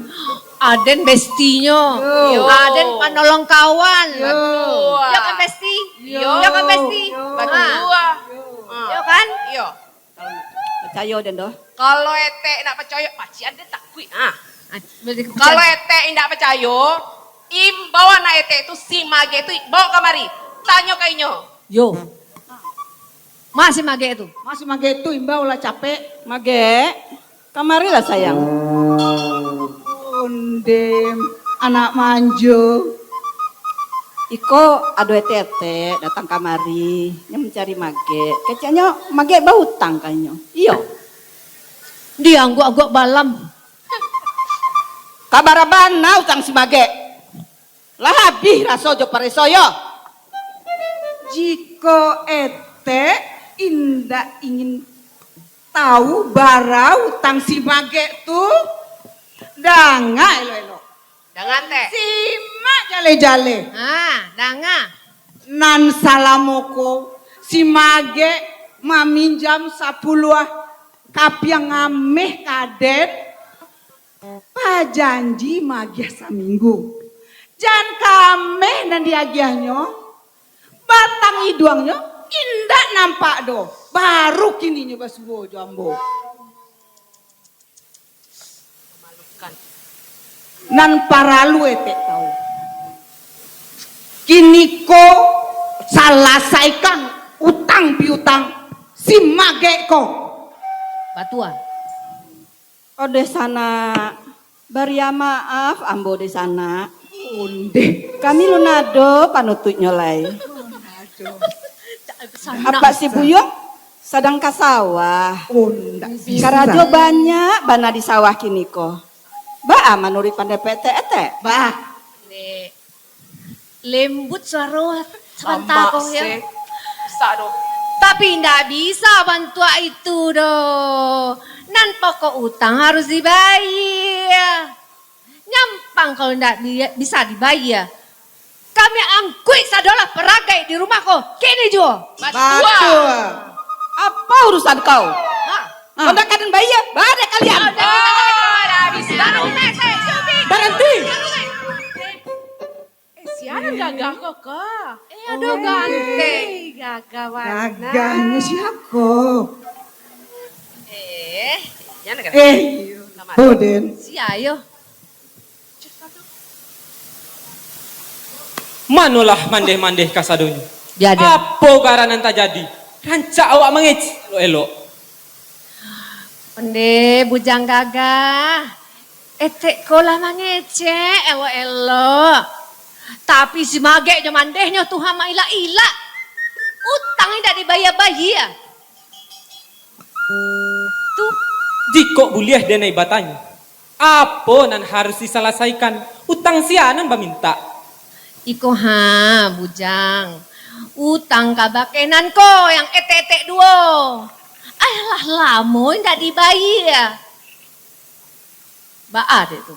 Aden bestinyo. Yo. Aden panolong kawan. Yo. Yo kan, Besti? Yo. Yo kan, Besti? Yo. Batua. Ha. Yo kan? Yo. Kalau ndak picayo den doh. Kalau etek ndak picayo, pacian den takuik, ah. Ah, boleh dikucang. Kalau etek indak picayo, imbau anak etek tu, si Magek tu, bawa kamari. Tanyo ka inyo. Yo. Ma si Magek tu? Ma si Magek tu, imbau lah capek. Magek. Kamarilah, sayang. Onde, anak manjo. Iko ado etek-etek datang kamari, nyo mancari Magek. Keceknyo Magek bautang ka inyo. Iyo. Diangguak-angguak balam. Ka bara bana utang si Magek. Lah abih raso jo pareso yo. Jikok etek indak ingin tahu bara utang si Magek tu, danga elok-elok. Danga, Tek. Simak jaleh-jaleh. Ha, danga. Nan salamo ko si Magek maminjam sapuluah kapiang ameh ka den. Bajanji maagiah saminggu. Jan ka ameh nan diagiahnyo, batang iduangnyo indak nampak doh. Baru kini nyo basuo jo ambo. Nan paralu etek tahu, kiniko salasaikan utang piutang si Magek ko. Batua. Odeh sanak, bariah maaf ambo deh sanak. Ondeh. Kami lun ado panutuiknyo lai. Apak si Buyuang sadang ka sawah. Oh, ndak bisa. Karajo banyak bana di sawah kiniko. Baa manuruik pandai Pak Etek-etek? Bah. Dek. Lembut suaro sabanta ko, yo. Bisa doh. Tapi indak bisa bantuak itu doh. Nan pokok utang harus dibayia. Nyampang kalau indak bi-, bisa dibayia. Kami angkuik sadolah paragai di rumah ko. Kini juo. Batua. Apa urusan kau? Ha. Kau ndak ka den bayia, baa dek kalian. Baranti. Anak gagah ko, Kak. Eh, aduh, ganteng. Gagah bana. Gagahnyo sia ko? Eh, jangan kena. Eh, Kamari. Oh, Den. Sia yo. Manolah mandeh-mandeh kasadonyo? Apo garang nan tajadi? Rancak awak mangecek elok-elok. Onde, Bujang Gagah. Etek ko lah mangecek elok-elok. Tapi si Magek jo mandehnyo tu ha mailak-ilak. Utang indak dibayia-bayia. Tu. Jikok buliah denai batanyo, apo nan harus disalasaikan? Utang sia nan bamintak? Iko ha, Bujang. Utang kabake nan ko, yang etek-etek duo. Alah lamo indak dibayia. Baa dek tu?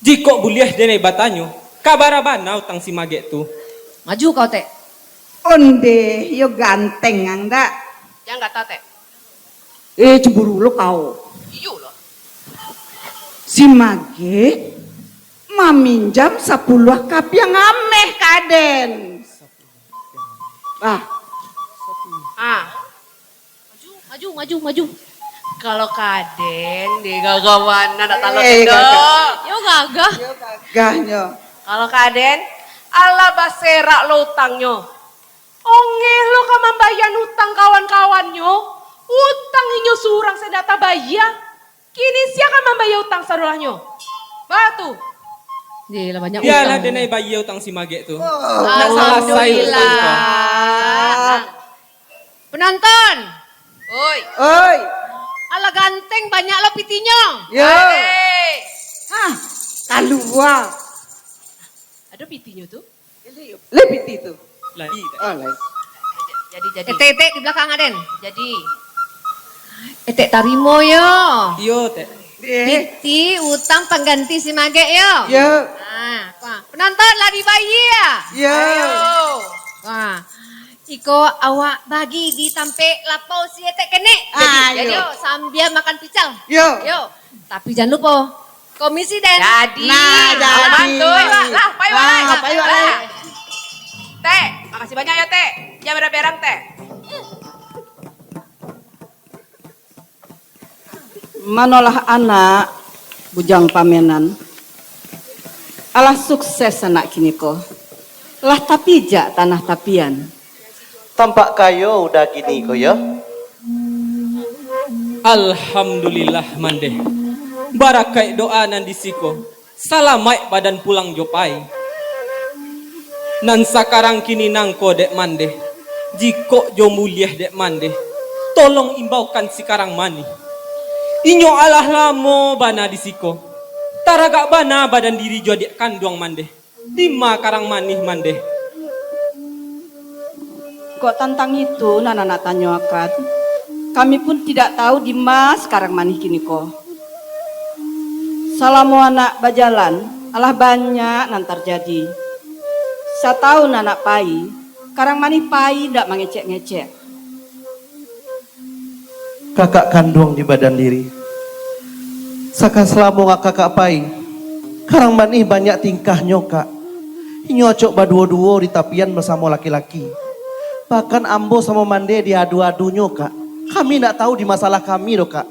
Jikok buliah denai batanyo, ka bara bana utang si Magek tu? Maju kau, Tek. Onde, yo ganteng ang dak? Jan gato, Tek. Eh, cemburu lo kau. Iyolah. Si Magek maminjam sapuluah kapiang ameh ka den. Ah. Ah. Maju, maju, maju, maju. Kalau ka den, deh, gagah bana nak talok. Eh, den, gagah. Yo gagah. Yo gagahnyo. Kalau ka den, alah baserak lo utangnyo. Ongeh lo ka mambayia utang kawan-kawannyo. Utang inyo surang se ndak tabayia. Kini sia ka mambayia utang sadolahnyo? Baa tu? Ye, lah banyak utang. Bialah denai bayia utang si Magek tu. Oh. Nak salasai utang tu. Alhamdulillah. Penonton. Oi. Oi. Alah ganteng, banyak lo pitinyo. Yo. Hah, kalua. Ado pitinyo tu? Lai piti tu. Lai. Oh, lai. Jadi, jadi. Etek-etek di balakang aden. Jadi. Etek tarimo yo. Iyo, Tek. Eh. Piti utang pangganti si Magek yo. Yo. Nah, wah. Penonton lah dibayia. Yo. Ayo. Wah. Iko awak bagi di tampek lapau si Etek kenek. Ah, jadi, yo. Yo, sambia makan pical. Yo. Yo. Tapi jan lupo, komisi den. Jadi. Nah, jadi. Payuak lah, payuak lah. Ah, payuak lah. Tek, makasih banyak yo, Tek. Jan berang-berang, Tek. Manolah anak Bujang Pamenan. Alah sukses anak kini ko. Lah tapijak tanah tapian. Tampak kayo udah gini ko yo. Alhamdulillah, Mandeh. Barakaik doa nan di siko, salamaik badan pulang jo pai. Nan sakarang kini nangko dek Mandeh, jikok jo buliah dek Mandeh, tolong imbaukan si Karang Manih. Inyo alah lamo bana di siko. Taragak bana badan diri jo adiak kanduang Mandeh. Dima Karang Manih, Mandeh? Kok tantang itu nan anak tanyoakan, kami pun tidak tahu dima si Karang Manih kini ko. Salamo anak bajalan, alah banyak nan tarjadi. Satahun anak pai, Karang Manih pai indak mangecek-ngecek. Kakak kanduang di badan diri. Saka salamo kakak pai, Karang Manih banyak tingkahnyo, Kak. Inyo acok baduo-duo di tapian basamo laki-laki. Bahkan ambo samo Mandeh diadu-adunyo, Kak. Kami indak tahu di masalah kami doh, Kak.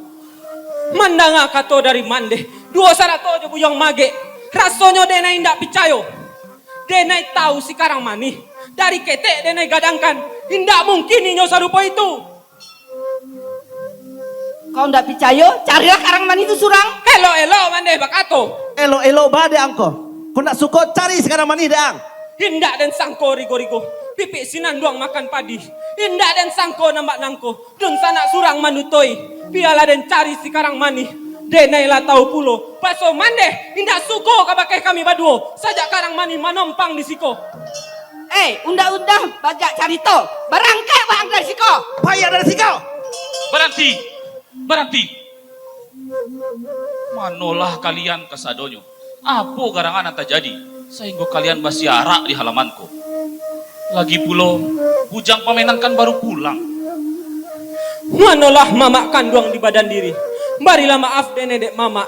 Mandanga kato dari Mandeh, duo sarato jo Buyuang Magek, rasonyo denai indak picayo. Denai tahu si Karang Manih, dari ketek denai gadangkan, indak mungkin inyo sarupo itu. Kau ndak picayo, carilah Karang Manih tu surang. Elok-elok Mandeh bakato. Elok-elok ba dek ang ko. Kok ndak suko, cari si Karang Manih dek ang. Indak den sangko rigo-rigo, pipik sinanduang makan padi. Indak den sangko nambak nangko, dunsanak surang manutoi. Bialah den cari si Karang Manih. Denai lah tahu pulo, baso Mandeh indak suko kabake kami baduo, sajak Karang Manih manompang di siko. Eh, undah-undah bajak carito. Barangkek waang dari siko. Payah dari siko. Baranti! Baranti! Manolah kalian kasadonyo? Apo garangan nan tajadi, sainggo kalian basiarak di halaman ko? Lagi pulo, Bujang Pamenan kan baru pulang. Manolah mamak kanduang di badan diri. Barilah maaf denai dek mamak.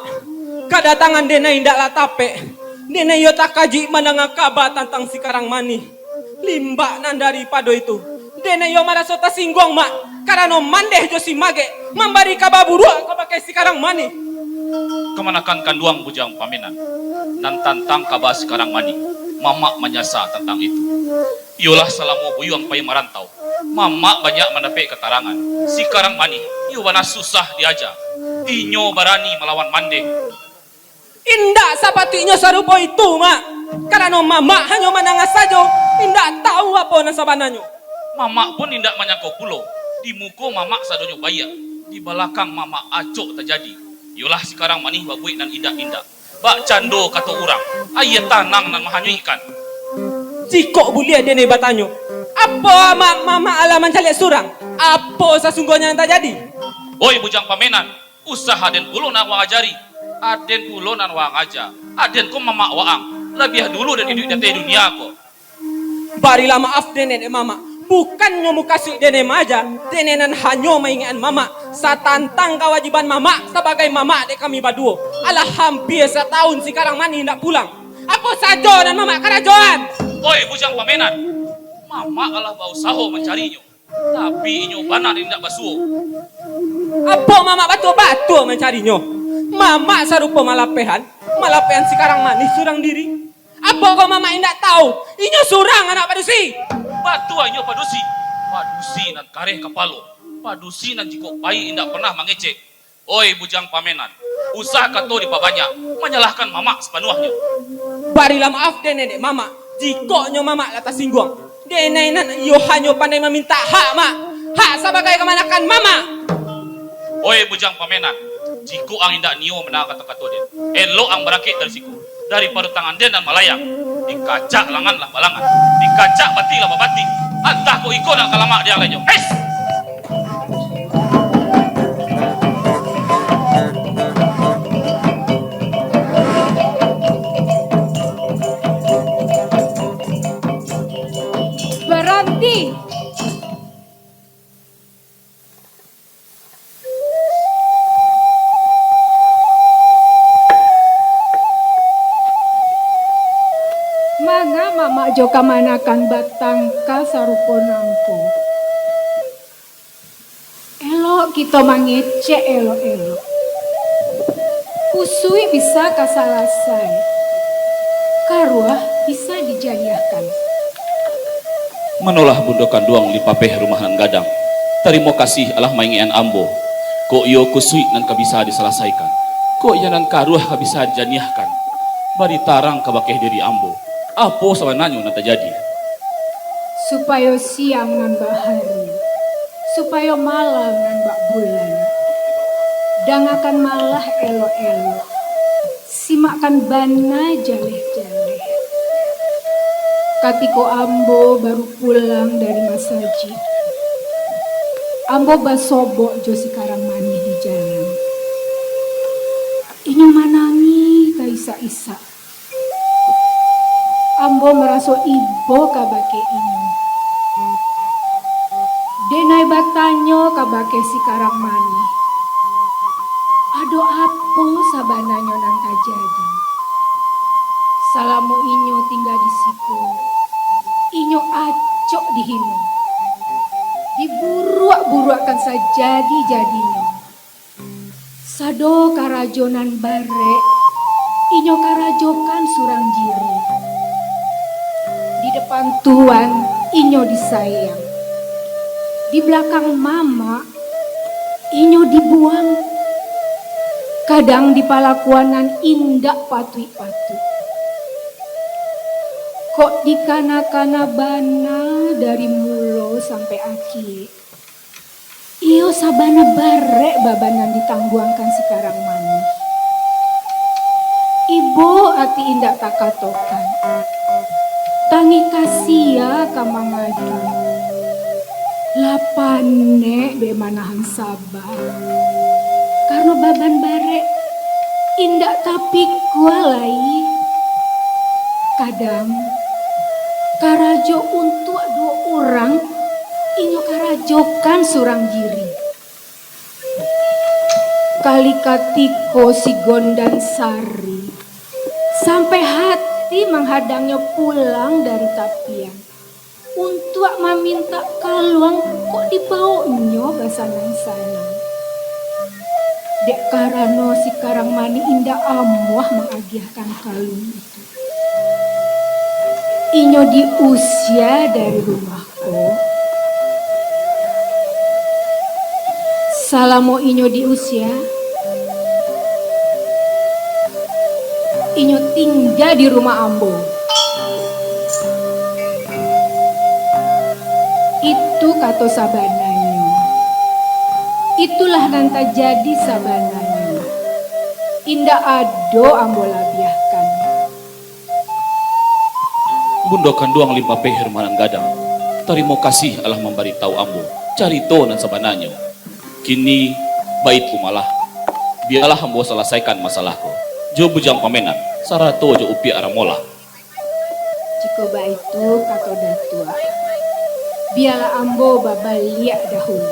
Kadatangan denai indaklah tapek. Dek nan iyo takajuik mandanga kaba tantang si Karang Manih. Limbak nan daripado itu, dek nan iyo maraso tasingguang, Mak, karano mandeh jo si Magek mambari kaba buruak kabake si Karang Manih. Kamanakan kanduang Bujang Pamenan, nan tantang kaba si Karang Manih, mamak manyasa tantang itu. Iyolah salamo buyuang pai marantau, mamak banyak mandapek katarangan. Si Karang Manih, iyo bana susah diaja. Inyo barani malawan mandeh. Indak sapatuiknyo sarupo itu, Mak. Karano mamak hanyo mandanga sajo, indak tahu apo nan sabananyo. Mamak pun indak manyangko pulo, di muko mamak sadonyo baiak, di balakang mamak acok tajadi. Iyolah si Karang Manih babuek nan indak-indak. Bak cando kato urang, aia tanang nan mahanyuikkan. Jikok buliah den batanyo, apo ma-, mamak alah mancaliak surang? Apo sasungguahnyo nan tajadi? Oi Bujang Pamenan, usah aden pulo nan waang ajari. Aden pulo nan waang aja. Aden ko mamak waang, labiah dulu den iduik di ateh dunia ko. Barilah maaf den dek mamak. Bukannyo mukasuik den maaja, den nan hanyo maingekan mamak satantang kawajiban mamak sabagai mamak dek kami baduo. Alah hampia satahun si Karang Manih indak pulang. Apo sajo nan mamak karajoan? Oi Bujang Pamenan, mamak alah bausaho mancarinyo, tapi inyo bana indak basuo. Apo mamak batua-batua mancarinyo? Mamak sarupo malapehan, malapehan si Karang Manih surang diri. Apo ko mamak indak tahu, inyo surang anak padusi? Batua inyo padusi. Padusi nan kareh kapalo, padusi nan jikok pai indak pernah mangecek. Oi Bujang Pamenan, usah kato dipabanyak, manyalahkan mamak sapanuahnyo. Barilah maaf den dek mamak, jikok nyo mamak lah tasingguang. Den nan iyo hanyo pandai mamintak hak, Mak. Hak sabagai kamanakan mamak. Oi Bujang Pamenan, jikok ang indak nio mandanga kato-kato den, elok ang barangkek dari siko. Daripado tangan den nan malayang, dikacak langan lah balangan, dikacak bati lah babati, antah kok iko nan ka lamak di ang lainyo. Eish! Baranti! Manga mamak jo kamanakan batangka sarupo nangko? Elok kito mangecek elok-elok. Kusuik bisa ka salasai, karuah bisa dijaniahkan. Manolah Bundo Kanduang Lipapeh Rumah Nan Gadang, tarimo kasih alah maingekan ambo. Kok iyo kusuik nan ka bisa disalasaikan, kok iyo nan karuah ka bisa dijaniahkan, bari tarang kabake diri ambo, apo sabananyo nan tajadi. Supayo siang nan bak hari, supayo malam nan bak bulan. Dangakan malah elok-elok, simakkan bana jaleh-jaleh. Katiko ambo baru pulang dari masajik, ambo basobok jo si Karang Manih di jalan. Inyo manangih ka isak-isak. Ambo maraso ibo kabake inyo. Denai batanyo kabake si Karang Manih, ado apo sabananyo nan tajadi? Salamo inyo tingga di siko, inyo acok dihino, diburuak-buruakkan sajadi-jadinyo. Sado karajo nan barek, inyo karajokan surang diri. Di depan Tuan, inyo disayang. Di balakang mamak, inyo dibuang. Kadang dipalakuan nan indak patuik-patuik. Kok dikana-kana bana dari mulo sampai akhia. Iyo sabana barek baban nan ditangguangkan si Karang Manih. Ibo ati indak takatokan. Tangih ka sia ka mangadu. Lah panek dek manahan saba. Karano baban barek indak tapikua lai. Kadang, karajo untuak duo urang, inyo karajokan surang diri. Kali katiko si Gondan Sari, Sampai hati manghadangnyo pulang dari tapian, untuak mamintak kaluang, kok dibawoknyo basanang-sanang. Dek karano si Karang Manih indak amuah mangagiahkan kaluang itu, inyo diusia dari rumah ko. Salamo inyo diusia, inyo tingga di rumah ambo. Itu kato sabananyo. Itulah nan tajadi sabananyo. Indak ado ambo labiahkan. Bundo kanduang Limpapeh Rumanan Gadang, tarimo kasih alah mambaritahu ambo carito nan sabananyo. Kini, baitu malah, bialah ambo salasaikan masalah ko jo Bujang Pamenan, sarato jo Upiak Ramolah. Jikok baitu kato Datuak, bialah ambo babaliak dahulu.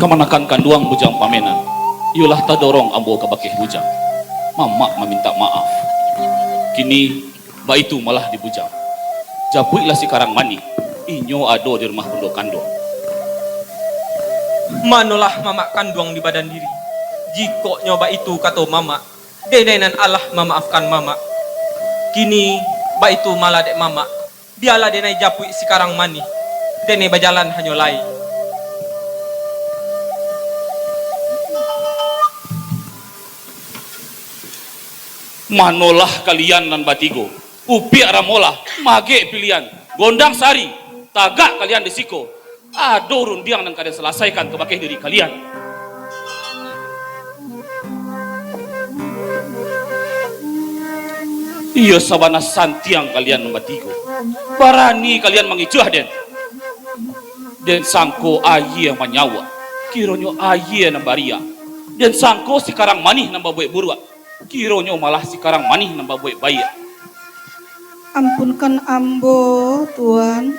Kamanakan kanduang Bujang Pamenan, iyolah tadorong ambo ka bakeh Bujang, mamak mamintak maaf. Kini, baitu malah di Bujang. Japuiklah si Karang Manih, inyo ado di rumah bundo kanduang. Manolah mamak kanduang di badan diri, jikok nyo baitu kato mamak, denai nan alah mamaafkan mamak. Kini, baitu malah dek mamak, bialah denai japuik si Karang Manih, denai bajalan hanyo lai. Manolah kalian nan batigo, Upiak Ramolah, Magek Pilian, Gondang Sari, tagak kalian di siko. Ado rundiang nan ka den salasaikan kabakeh diri kalian. Iyo sabana santiang kalian nan batigo. Barani kalian mangicuah den. Den sangko aia manyauak, kironyo aia nan bariak. Den sangko si Karang Manih nan babuek buruak, kironyo malah si Karang Manih nan babuek baiak. Ampunkan ambo, Tuan.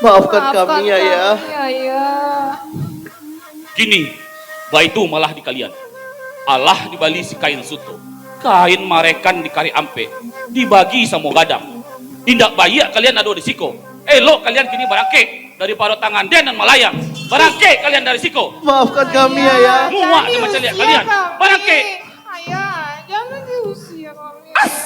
Maafkan kami, Ayah. Kini, baitu malah di kalian. Alah dibali si Kain Suto, Kain Marekan di karek ampek, dibagi samo gadang. Indak baiak kalian ado di siko. Elok kalian kini barangkek daripado tangan den nan malayang. Barangkek kalian dari siko. Maafkan kami, Ayah. Muak den mancaliak kalian. Barangkek. Ayah, jangan diusir kami, Ayah.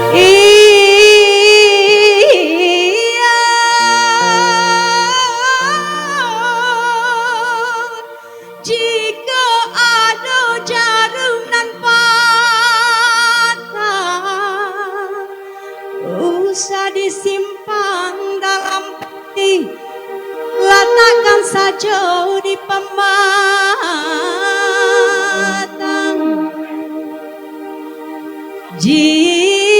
Iya, jikok ado jarum nan patah, usah disimpan dalam hati, latakkan sajo di pamatang. Jikok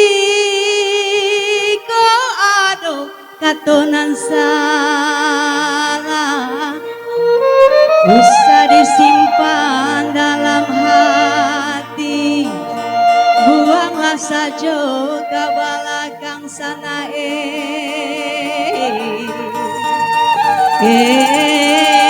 ado kato nan salah, usah disimpan dalam hati, buanglah sajo ka balakang sana, eh. Eh.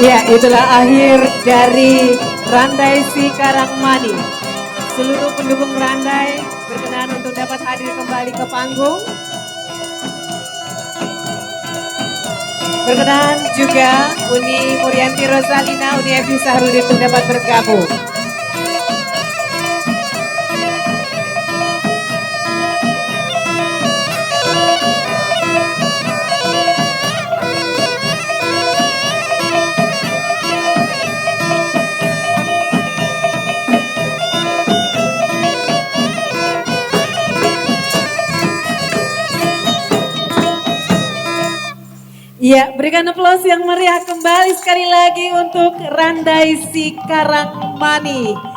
Ya, itulah akhir dari Randai Si Karang Manih. Seluruh pendukung Randai berkenan untuk dapat hadir kembali ke panggung. Berkenan juga Uni Murianti Rosalina, Uni Evi Sahrudin untuk dapat bergabung. Ya, berikan aplaus yang meriah kembali sekali lagi untuk Randai Si Karang Manih.